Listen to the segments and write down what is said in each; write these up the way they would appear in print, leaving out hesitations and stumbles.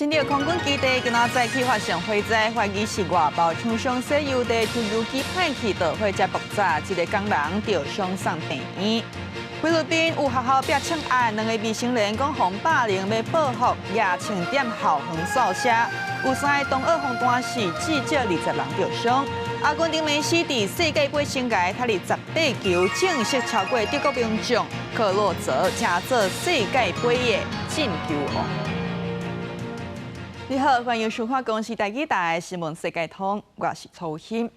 新竹空軍基地今仔早起發生火災，懷疑是外包廠商洗油地抽油機歹去導火才爆炸，一個工人著傷送病院。菲律賓有學校拚槍案，兩個未成年講予霸凌欲報復，舉槍踮校園掃射，有三个同學予彈死，至少20人著傷。阿根廷梅西佇世界盃生涯踢入18球，正式超過德國名將克洛澤，成做世界盃的進球王。你好，歡迎收看公視台語台新聞世界通，我是曹欣。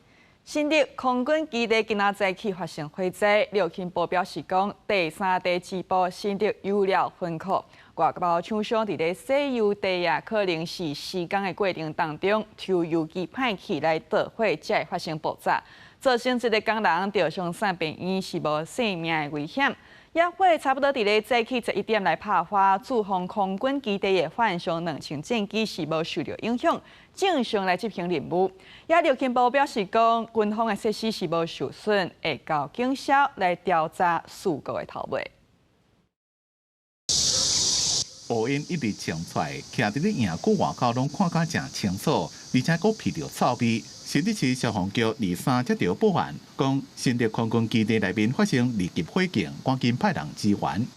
新竹空軍基地今仔早起發生火災，陸勤部表示講，第三地支部新竹油料分庫外包廠商佇咧洗油地啊，可能是施工的過程當中，抽油機歹去來導火，才會發生爆炸，造成一個工人著傷送病院，是無性命的危險。野火差不多佇咧早起11點來拍花，駐防空軍基地的幻象2000戰機是無受著影響，正常來執行任務。也陸勤部表示講，軍方的設施是無受損，會交警消來調查事故的頭尾。烏煙一直衝出來，徛佇咧營區外口攏看甲誠清楚，而且閣鼻著臭味。新竹市消防局23接著報案，講新竹空軍基地內面發生二級火警，趕緊派人支援。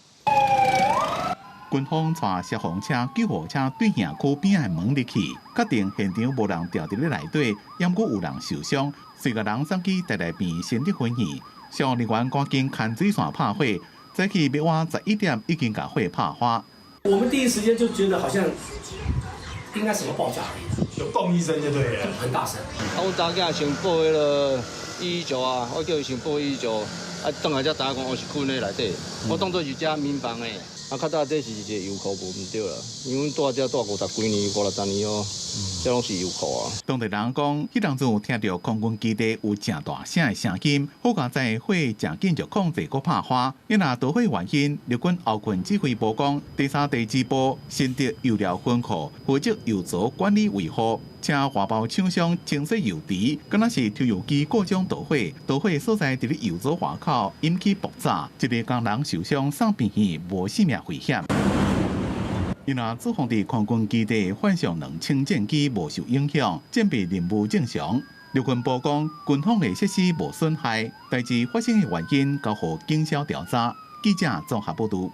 軍方帶消防車、救護車對營區邊仔的門入去，確定現場無人著佇咧內底，猶閣有人受傷，隨共人送去台大病院新竹分院。消防人員趕緊牽水線拍火，早起欲倚11點已經共火拍花。我們第一時間就覺得好像應該什麼爆炸，有嘣一聲就對了，很大聲。啊，阮查囝先報彼个119啊，我叫伊先報119，啊，轉來才知影講我是睏咧內底，我當作是遮民房的。啊，較早這是一个油庫無毋對啦，因為阮蹛遮蹛50幾年、50、60年哦，這攏是油庫啊。當地人講，彼當陣有聽著空軍基地有誠大聲的聲音，好佳哉火誠緊就控制閣拍花。伊若導火原因，陸軍後勤指揮部講，第三地支部新竹油料分庫負責油槽管理維護，請外包廠商清洗油池，敢若是抽油機故障導火，導火所在佇咧油槽外口引起爆炸，一个工人受傷送病院，無性命危險。伊若駐防佇空軍基地幻象2000戰機無受影響，戰備任務正常。陸軍部講，軍方的設施無損害，代誌發生的原因交予警消調查。記者綜合報導。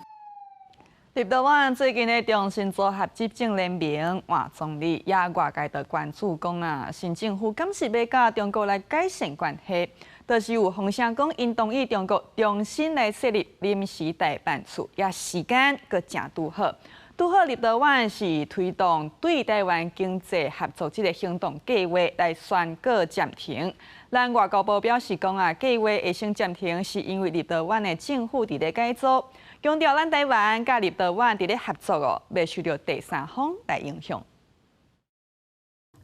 立陶宛最近咧重新組合執政聯盟換總理，也外界就關注講啊，新政府敢是欲佮中國來改善關係？就是有風聲講，𪜶同意中國重新來設立臨時代辦處，也時間閣誠拄好。拄好立陶宛是推動對台灣經濟合作這个行動計劃來宣告暫停。咱外交部表示講啊，計劃會先暫停，是因為立陶宛的政府佇咧改組，強調咱台灣佮立陶宛佇咧合作哦，袂受著第三方來影響。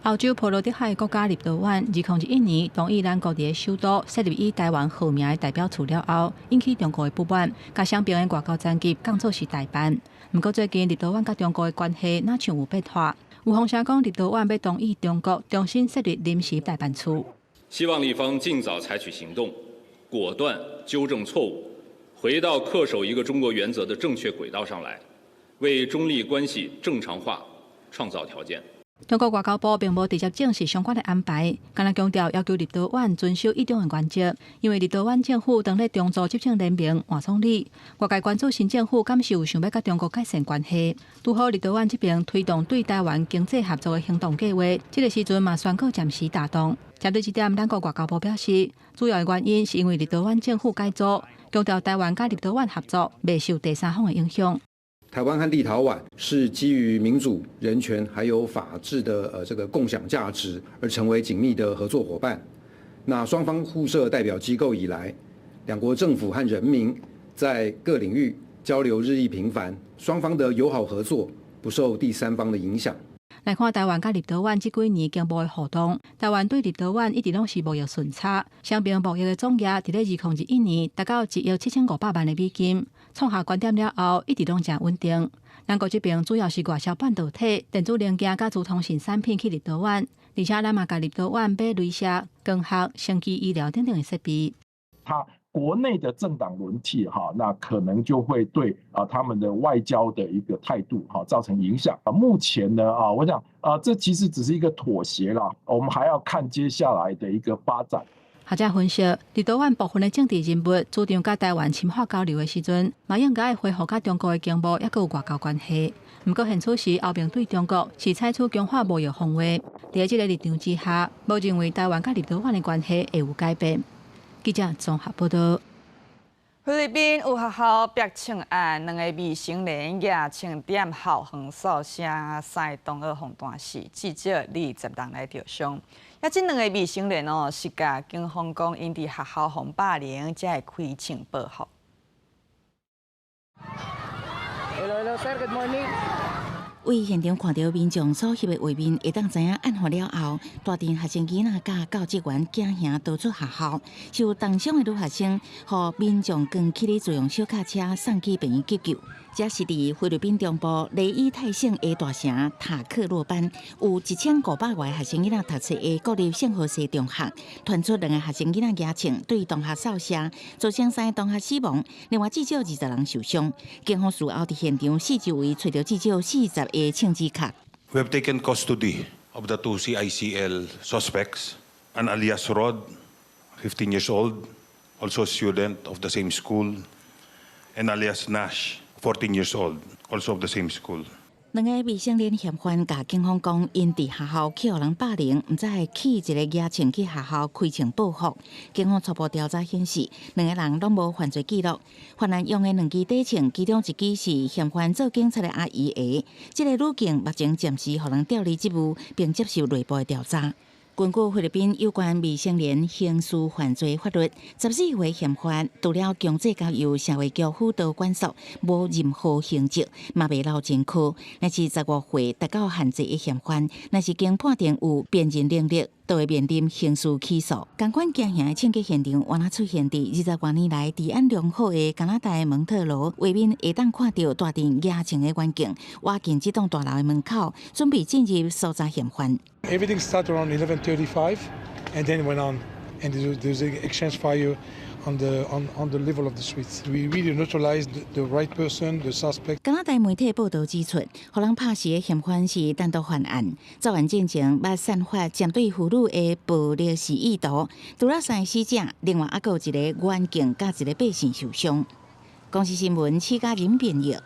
歐洲波羅的海國家立陶宛，2021年同意咱國佇首都設立以台灣號名的代表處了後，引起中國的不滿，共雙邊的外交層級降做是代辦。毋過最近立陶宛佮中國的關係若像有變化，有風聲講立陶宛欲同意中國重新設立臨時代辦處。希望立方盡早採取行動，果斷糾正錯誤，回到恪守一個中國原則的正確軌道上來，為中立關係正常化創造條件。中國外交部並無直接證實相關的安排，干焦強調要求立陶宛遵守一中的原則，因為立陶宛政府當咧重組執政聯盟換總理，外界關注新政府敢是有想欲佮中國改善關係。拄好立陶宛這邊推動對台灣經濟合作的行動計劃，這个時陣嘛宣告暫時打斷。針對這點，咱國外交部表示，主要的原因是因為立陶宛政府改組，強調台灣佮立陶宛合作袂受第三方的影響。台灣和立陶宛是基於民主、人權還有法治的這個共享價值而成為緊密的合作夥伴。那雙方互設代表機構以來，兩國政府和人民在各領域交流日益頻繁，雙方的友好合作不受第三方的影響。來看台灣佮立陶宛這幾年經貿的互動，台灣對立陶宛一直攏是貿易順差，雙邊貿易的總額佇咧2021年達到1億7500萬的美金，創下懸點了後，一直攏誠穩定。咱國這邊主要是外銷半導體、電子零件佮資通訊產品去立陶宛，而且咱嘛共立陶宛買雷射、光學、生技醫療等等的設備。它國內的政黨輪替哈，那可能就會對啊他們的外交的一個態度哈造成影響。啊，目前呢啊，我想啊，這其實只是一個妥協啦，我們還要看接下來的一個發展。學者分析，立陶宛部分的政治人物主張佮台灣深化交流的時陣，嘛應該恢復佮中國的經貿，抑閣有外交關係。毋過現此時，歐盟對中國是採取強化貿易防衛，佇這个立場之下，無認為台灣佮立陶宛的關係會有改變。記者綜合報道。菲律賓有學校逼槍案，兩個未成年舉槍點校方宿舍，三个同學予彈死，至少20人來著傷。啊，這兩个未成年哦，是共警方講，𪜶佇學校予霸凌，才會開槍報復。 Hello, hello, sir. Good morning. 佇現場看著民眾所翕的畫面，會當知影案發了後，大陣學生囡仔佮教職員驚嚇逃出學校，受重傷的女學生，予民眾扛起咧自用小卡車送去病院急救。這是佇菲律賓中部雷伊泰省的大城塔克洛班，有1500外學生囡仔讀冊的國立聖何塞中學，傳出兩個學生囡仔舉槍對同學掃射，造成三个同學死亡，另外至少20人受傷。警方事後佇現場四周圍揣著至少40個槍支殼。 We have taken custody of the two CICL suspects, an alias Rod, 15 years old, also a student of the same school, and alias Nash, 14 years old, also of the same school. 兩个未成年嫌犯共警方講，𪜶佇學校去予人霸凌，毋知會去一个舉槍去學校開槍報復。警方初步調查顯示，兩个人攏無犯罪記錄。犯案用的兩支短槍，其中一支是嫌犯做警察的阿姨的。這个女警目前暫時予人調離職務，並接受內部的調查。根據菲律賓有關未成年刑事犯罪法律，14歲嫌犯除了強制交由社會局輔導管束，無任何刑責，嘛袂留前科。若是15歲達到限制的嫌犯，若是經判定有辨認能力，就會面臨刑事起訴。仝款驚嚇的槍擊現場，原來出現佇20外年來治安良好的加拿大蒙特羅，畫面會當看著大陣舉槍的員警，倚近這棟大樓的門口，準備進入搜查嫌犯。 Everything started around 11:35, and then went on, and there's an exchange fire on the level of the streets. We really neutralized the right person, the suspect. 加拿大媒體報道指出，予人拍死的嫌犯是單獨犯案，作案進前捌散發針對婦女的暴力示意圖。除了三个死者，另外猶閣有一个員警佮一个百姓受傷。公視新聞，施嘉仁編譯。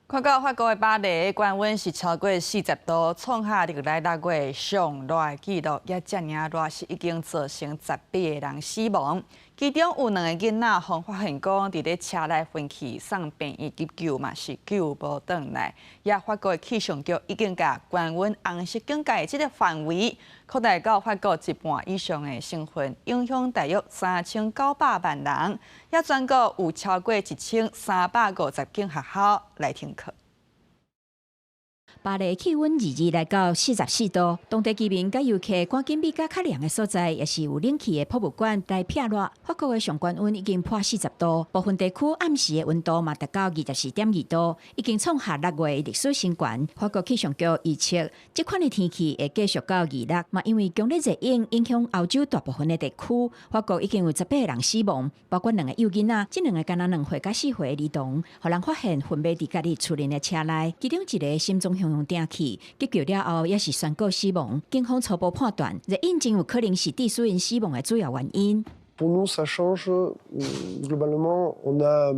看到法國的巴黎，高溫是超過40度，創下歷來6月上熱的紀錄，也遮爾熱是已經造成18個人死亡，其中有兩个囡仔，予發現講佇咧車內昏去，送病院急救嘛是救無轉來。也法國的氣象局已經共高溫紅色警戒這个範圍擴大到法國一半以上的省份，影響大約3900萬人。也全國有超過1350間學校來停課。巴黎氣溫二日來到44度，當地居民佮遊客趕緊避到較涼的所在，也是有冷氣的博物館來避熱。法國的上懸溫已經破40度，部分地區暗時的溫度嘛達到24.2度，已經創下6月歷史新高。法國氣象局預測，這款的天氣會繼續到二六，嘛因為強烈熱湧影響歐洲大部分的地區，法國已經有18個人死亡，包括兩个幼囡仔，這兩个干焦2歲佮4歲的兒童，予人發現昏迷佇家己厝內的車內，其中一个心臟雄雄定去，急救了後也是宣告死亡。警方初步判斷，熱飲真有可能是致使𪜶死亡的主要原因。 Pour nous, ça change. Globalement, on a,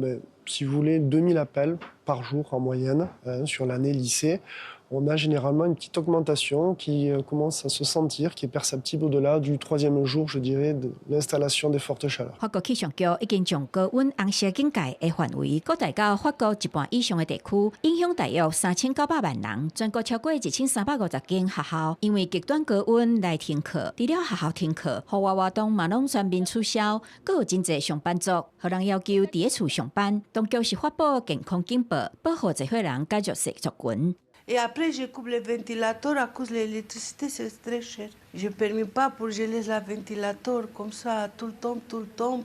si vous voulez, 2000 appels par jour en moyenne sur l'année lycée. On a généralement une petite augmentation qui commence à se sentir, qui est perceptible au-delà du troisième jour, je dirais, de l'installation des fortes chaleurs. 法國氣象局已經將高溫紅色警戒的範圍擴大到法國一半以上的地區，影響大約3900萬人。全國超過1350間學校因為極端高溫來停課。除了學校停課，戶外活動嘛攏全面取消，閣有真濟上班族，予人要求佇咧厝上班。當局是發布健康警報，保護濟歲人佮弱勢族群。 Et après, je coupe le ventilateur à cause de l'électricité, c'est très cher. Je ne permets pas pour je laisse le ventilateur comme ça tout le temps, tout le temps.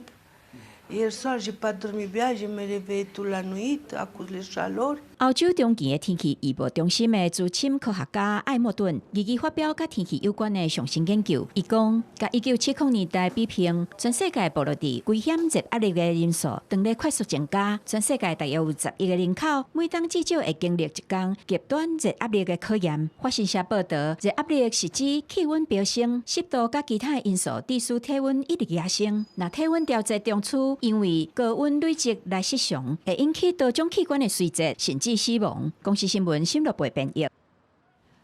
Hier soir, j'ai pas dormi bien, je me réveille toute la nuit à cause de la chaleur. 歐洲長期的天氣預報中心的資深科學家艾莫頓，二二發表佮天氣有關的上新研究。伊講，佮1970年代比拼，全世界暴露佇危險熱壓力的人數，當咧快速增加。全世界大約有10億個人口，每冬至少會經歷一工極端熱壓力的考驗。法新社報導，熱壓力是指氣溫飆升、濕度佮其他因素，致使體溫一直飚升。若體溫調節中樞因為高溫累積來失常，會引起多種器官的衰竭，甚至死亡。公視新聞沈樂貝編譯。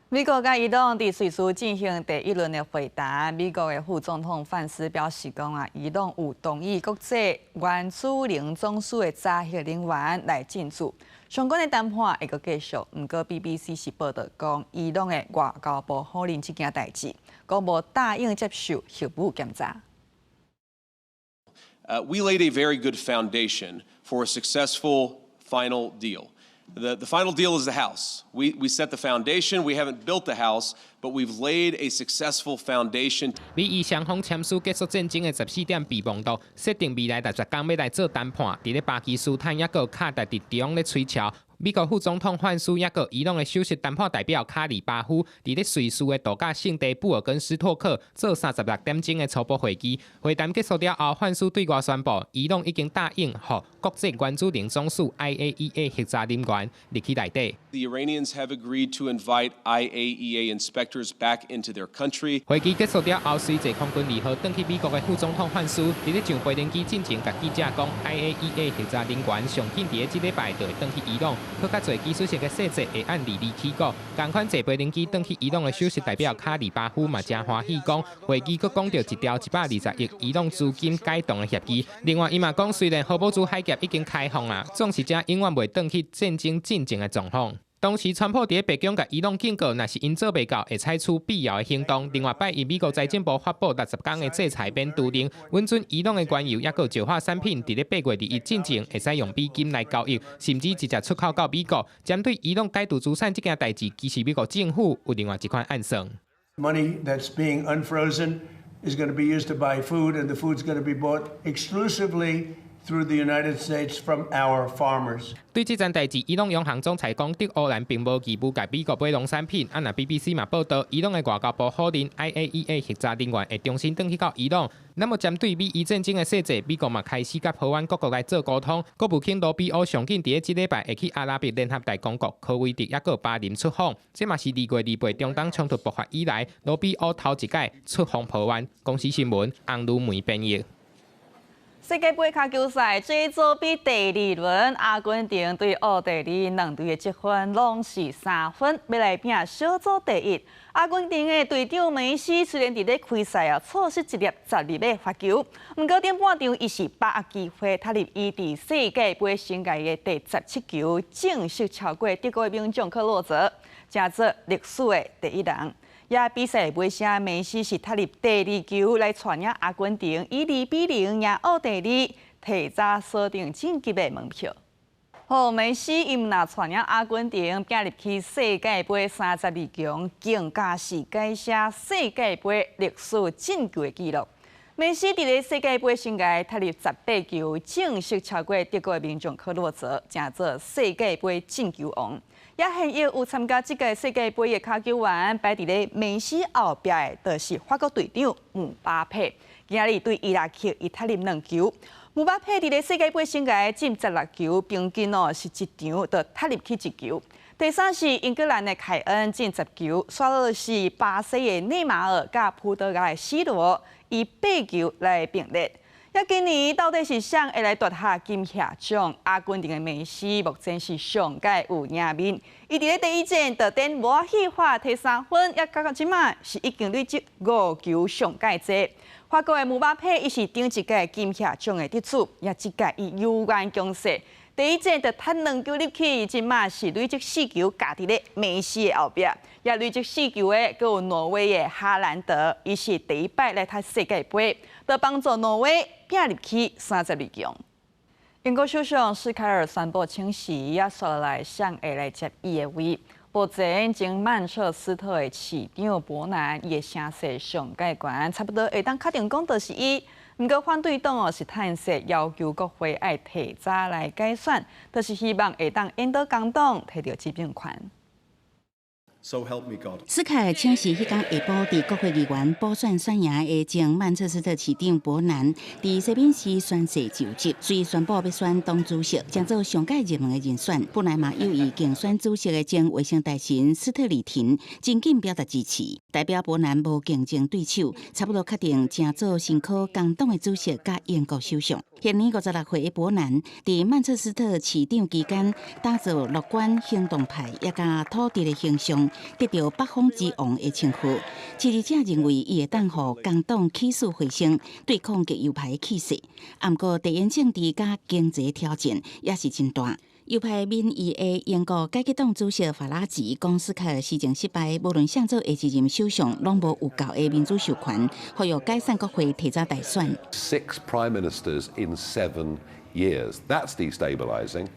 美國佮伊朗佇瑞士進行第一輪的會談。美國的副總統范斯表示講啊，伊朗有同意國際原子能總署的查核人員來進駐，相關的談判會閣繼續。毋過 BBC 是報導講，伊朗的外交部否認這件代誌，講無答應接受核武檢查。 We laid a very good foundation for a successful final deal. The final deal is the house. We set the foundation. We haven't built the house, but we've laid a successful foundation. 美伊雙方簽署結束戰爭的14點備忘錄，設定未來60天欲來做談判。佇咧巴基斯坦抑閣卡達佇中咧吹橋。美國副總統范斯抑閣伊朗的首席談判代表卡里巴夫，佇咧瑞士的度假勝地布爾根斯托克做36點鐘的初步會議。會談結束了後，范斯對外宣布，伊朗已經答應予國際原子能總署 IAEA 核查人員入去內底。 The Iranians have agreed to invite IAEA inspectors back into their country. 會議結束了後，隨坐空軍二號轉去美國的副總統范斯，佇咧上飛行機進前，共記者講，IAEA 核查人員上緊佇咧這禮拜就會轉去伊朗。閣較濟技術性的細節會按履履起稿。仝款坐飛行機轉去伊朗的首席代表卡里巴夫嘛，誠歡喜講，會議閣講著一條120億伊朗資金解凍的協議。另外，伊嘛講，雖然荷姆茲海峽已經開放啊，總是這永遠袂轉去戰爭進前的狀況。當時，川普佇咧白宮共伊朗警告，若是𪜶做袂到，會採取必要的行動。另外，拜一美國財政部發布60天的制裁免除令，允准伊朗的原油抑閣石化產品佇咧8月21進前會使用美金來交易，甚至直接出口到美國。針對伊朗解除資產這件代誌，其實美國政府有另外一款暗算。 Money that's being unfrozen is going to be used to buy food, and the food's going to be bought exclusively through the United States from our farmers. 對這件代誌，伊朗央行總裁講，德黑蘭並無義務共美國買農產品。啊，若 BBC 嘛報導，伊朗的外交部否認 IAEA 核查人員會重新轉去到伊朗。那麼針對美伊戰爭的細節，美國嘛開始佮波灣各國來做溝通。國務卿羅比歐上緊佇咧這禮拜會去阿拉伯聯合大公國、科威特抑閣巴林出訪，這嘛是2月28中東衝突爆發以來，羅比歐頭一擺出訪波灣。公視新聞，洪如梅編譯。世界盃跤球賽這組比第二輪，阿根廷對奧地利兩隊的積分攏是3分，欲來拼小組第一。阿根廷的隊長梅西雖然佇咧開賽啊錯失一粒10入的罰球，毋過頂半場伊是把握機會，踢入伊佇世界盃生涯的第17球，正式超過德國的名將克洛澤，成做歷史的第一人。也比賽尾聲，梅西是踢入第二球來帶領阿根廷以2比0贏奧地利，提早鎖定晉級的門票。好，梅西伊毋若帶領阿根廷拼入去世界盃32強，更加是改寫世界盃歷史進球的紀錄。梅西佇咧世界盃生涯踢入18球，正式超過德國的名將克洛澤，成做世界盃進球王。也現役有參加這屆世界盃的跤球員，擺佇咧梅西後壁的，就是法國隊長姆巴佩。今仔日對伊拉克，伊踢入兩球。姆巴佩佇咧世界盃生涯進16球，平均哦是一場就踢入去一球。第三是英格蘭的凱恩進10球，煞落是巴西的內馬爾佮葡萄牙的 C 羅以8球來並列。啊，今年到底是誰會來奪下金鞋獎？阿根廷的梅西目前是上蓋有贏面，伊佇咧第一戰就顛無戲法提3分，也到這馬是已經累積5球上蓋濟。法國的姆巴佩伊是頂一屆金鞋獎的得主，也這屆伊猶原強勢。第一戰就踢兩球入去，這馬是累積4球，徛佇咧梅西的後壁，也累積四球的，閣有挪威的哈蘭德，伊是第一擺來踢世界盃，就幫助挪威拼入去32強。英國首相施凱爾宣布請辭，也紲落來誰會來接伊的位。目前，前曼徹斯特的市長伯南，伊的聲勢上蓋懸，差不多會當確定講，就是伊。毋過反對黨哦是嘆息，要求國會愛提早來改選，就是希望會當引導工黨提著執政權。 So help me God。斯凱爾請辭彼工下晡，佇國會議員補選選贏的前曼徹斯特市長伯南，佇西敏寺宣誓就職，隨宣布欲選黨主席，將做上蓋熱門的人選。本來嘛有意競選主席的前衛生大臣斯特里廷，真緊表達支持，代表伯南無競爭對手，差不多確定成做新科工黨的主席佮英國首相。現年56歲的伯南，佇曼徹斯特市長期間，打造樂觀行動派，也佮土著的形象，得著北方之王的稱號。支持者認為，伊會當予工黨起死回生，對抗極右派的氣勢。毋過地緣政治佮經濟挑戰也是真大。右派民意的英國改革黨主席法拉吉講，斯凱爾施政失敗，無論誰做下一任首相，攏無有夠的民主授權，呼籲解散國會，提早大選。 Six prime ministers in 7 years. That's destabilising.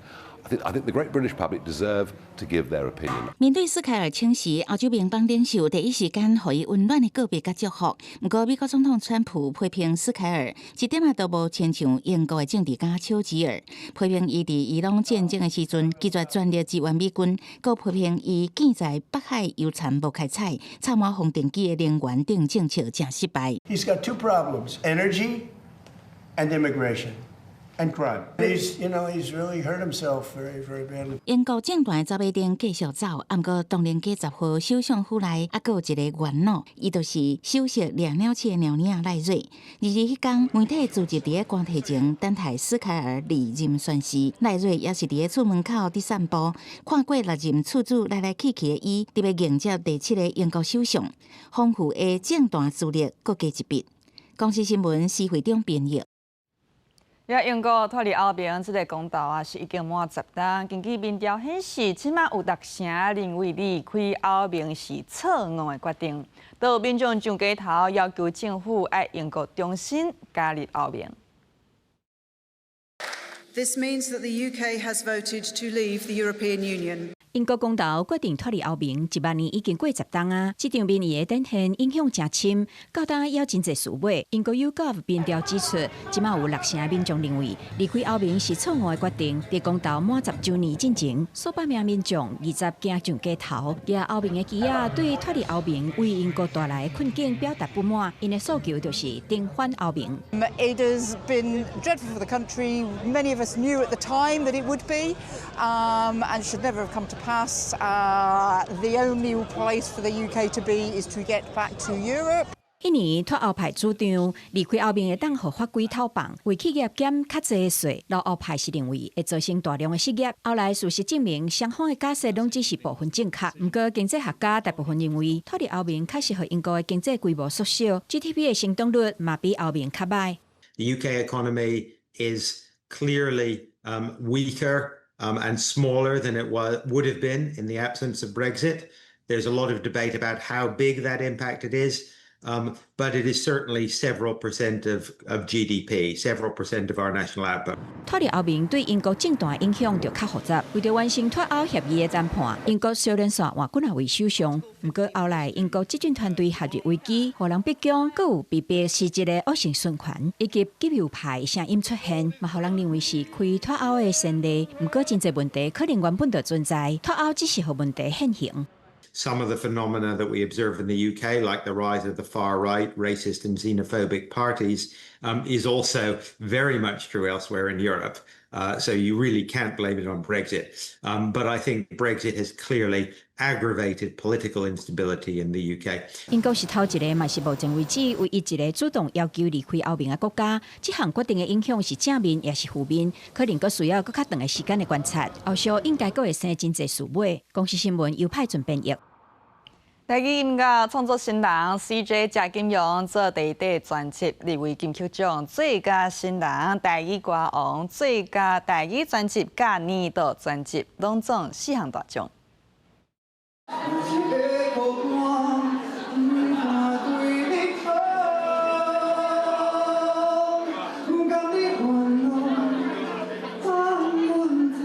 I think the great British public deserve to give their opinion. 面對斯凱爾請辭，歐洲盟邦領袖第一時間予伊溫暖的告別佮祝福。毋過，美國總統川普批評斯凱爾一點仔都無親像英國的政治家丘吉爾，批評伊佇伊朗戰爭的時陣拒絕全力支援美軍，閣批評伊建在北海油田無開採、插滿風電機的能源等政策誠失敗。 He's got two problems: energy and immigration. And crime. He's really hurt himself very, very badly. 英國政壇走馬燈繼續走，毋過唐寧街10號首相府內猶閣有一個元老，伊就是首席掠鳥鼠的貓娘仔賴瑞。22彼工，媒體聚集佇咧官邸前等待斯凱爾離任宣誓。賴瑞也是佇咧厝門口佇散步，看過六任厝主來來去去的伊，佇欲迎接第七个英國首相，豐富的政壇資歷閣加一筆。公視新聞施會長編譯。也英國脫離歐盟這个公投啊，是已經滿10冬。根據民調顯示，這馬有六成認為離開歐盟是錯誤的決定。都有民眾上街頭要求政府愛英國重新加入歐盟。 This means that the UK has voted to leave the European Union. 英國公投決定脫離歐盟，這擺年已經過10冬啊！這場民意的展現影響誠深，到今猶真濟事尾。英國 YouGov 民調指出，這馬有六成民眾認為離開歐盟是錯誤的決定。佇公投滿10週年進前，數百名民眾20行上街頭，舉歐盟的旗仔，對脫離歐盟為英國帶來的困境表達不滿。𪜶的訴求就是重返歐盟。 It has been dreadful for the country. Many of us knew at the time that it would be, and should never have come to pass. The only place for the UK to be is to get back to Europe. 彼年脫歐派主張離開歐盟會當予法規偷放，為企業減較濟的稅。留歐派是認為會造成大量的失業。後來事實證明，雙方的假設攏只是部分正確。毋過經濟學家大部分認為，脫離歐盟確實予英國的經濟規模縮小，GDP 的成長率嘛比歐盟較䆀。 The UK economy is clearly weaker and smaller than it would have been in the absence of Brexit. There's a lot of debate about how big that impact it is, but it is certainly several percent of GDP, several percent of our national output. 脫離歐盟對英國政壇影響就較複雜。為著完成脫歐協議的談判，英國相連紲換幾若位首相。毋過後來英國執政團隊陷入危機，予人逼宮，閣有被迫辭職的惡性循環，以及極右派聲音出現，嘛予人認為是開脫歐的先例。毋過真濟問題可能原本就存在，脫歐只是予問題現形。 Some of the phenomena that we observe in the UK, like the rise of the far right, racist and xenophobic parties, is also very much true elsewhere in Europe. So you really can't blame it on Brexit. But I think Brexit has clearly aggravated political instability in the UK. 英國是頭一个，嘛是目前為止唯一一个主動要求離開歐盟的國家。這項決定的影響是正面抑是負面，可能閣需要閣較長的時間的觀察。後續應該閣會生真濟事尾。公視新聞由派准編譯。台語音樂創作新人 CJ 謝金陽做第一塊專輯入圍金曲獎最佳新人、台語歌王、最佳台語專輯佮年度專輯，攏總四項大獎。一個孤單，不敢對你講，不甘你煩惱，放阮在。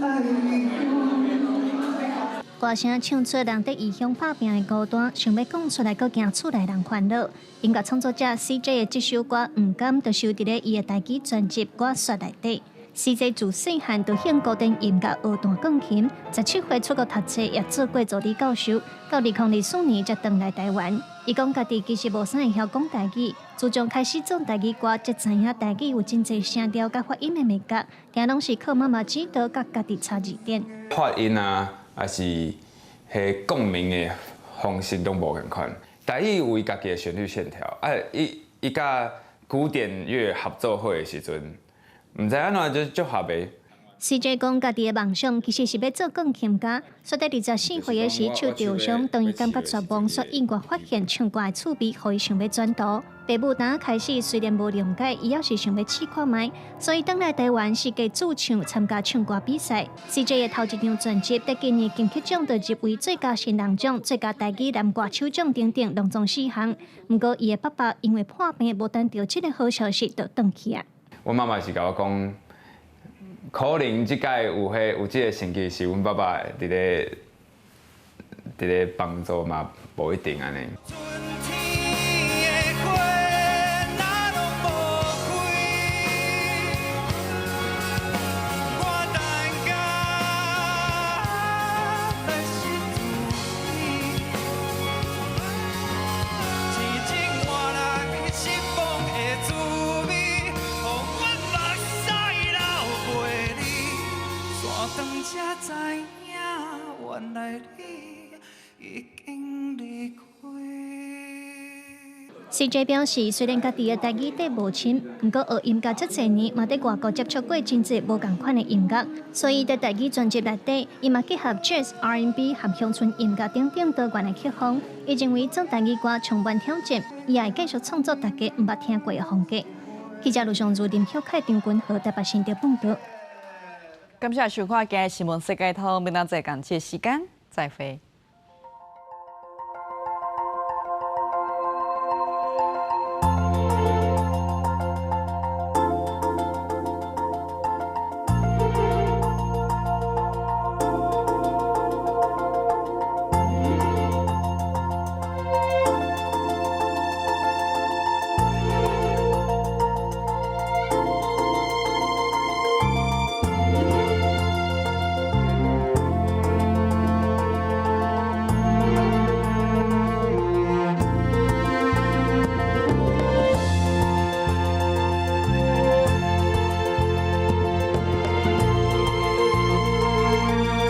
歌聲唱出人佇異鄉拍拚的孤單，想欲講出來，閣驚厝內人煩惱。音樂創作者 CJ 的這首歌《毋甘》就收佇咧伊的台語專輯《我說》內底。CJ 自細漢就興古典音樂學彈鋼琴，17歲出國讀冊，也做過助理教授。到2024年才轉來台灣。伊講家己其實無啥會曉講台語，自從開始做台語歌，才知影台語有真濟聲調佮發音的眉角，定攏是靠媽媽指導佮家己查字典。發音啊，抑是彼共鳴的方式攏無仝款。台語有伊家己的旋律線條，啊，伊伊佮古典樂合做伙的時陣，毋知按怎就足合的。 CJ 講家己的夢想其實是欲做鋼琴家，煞佇24歲的時手著傷，當伊感覺絕望，煞意外發現唱歌的趣味，予伊想欲轉途。爸母當開始雖然無諒解，伊猶是想欲試看覓，所以轉來台灣是計駐唱參加唱歌比賽。CJ 的頭一張專輯得今年金曲獎就入圍最佳新人獎、最佳台語男歌手獎等等，攏總四項。毋過伊的爸爸因為破病，無等著這个好消息就轉去啊。阮媽媽是共我講，可能這擺有彼有這个成績是阮爸爸佇咧幫助嘛，無一定按呢。才知影，原來你已經離開。 CJ 表示，雖然家己的台語底無深，毋過學音樂這濟年，嘛佇外國接觸過真濟無仝款的音樂，所以佇台語專輯內底，伊嘛結合 Jazz、R&B 和鄉村音樂等等多元的曲風。伊認為做台語歌充滿挑戰，伊也會繼續創作大家毋捌聽過的風格。記者盧尚如、林旭凱、張君豪台北新竹報導。感謝收看今日新聞世界通，明仔載仝這時間再會。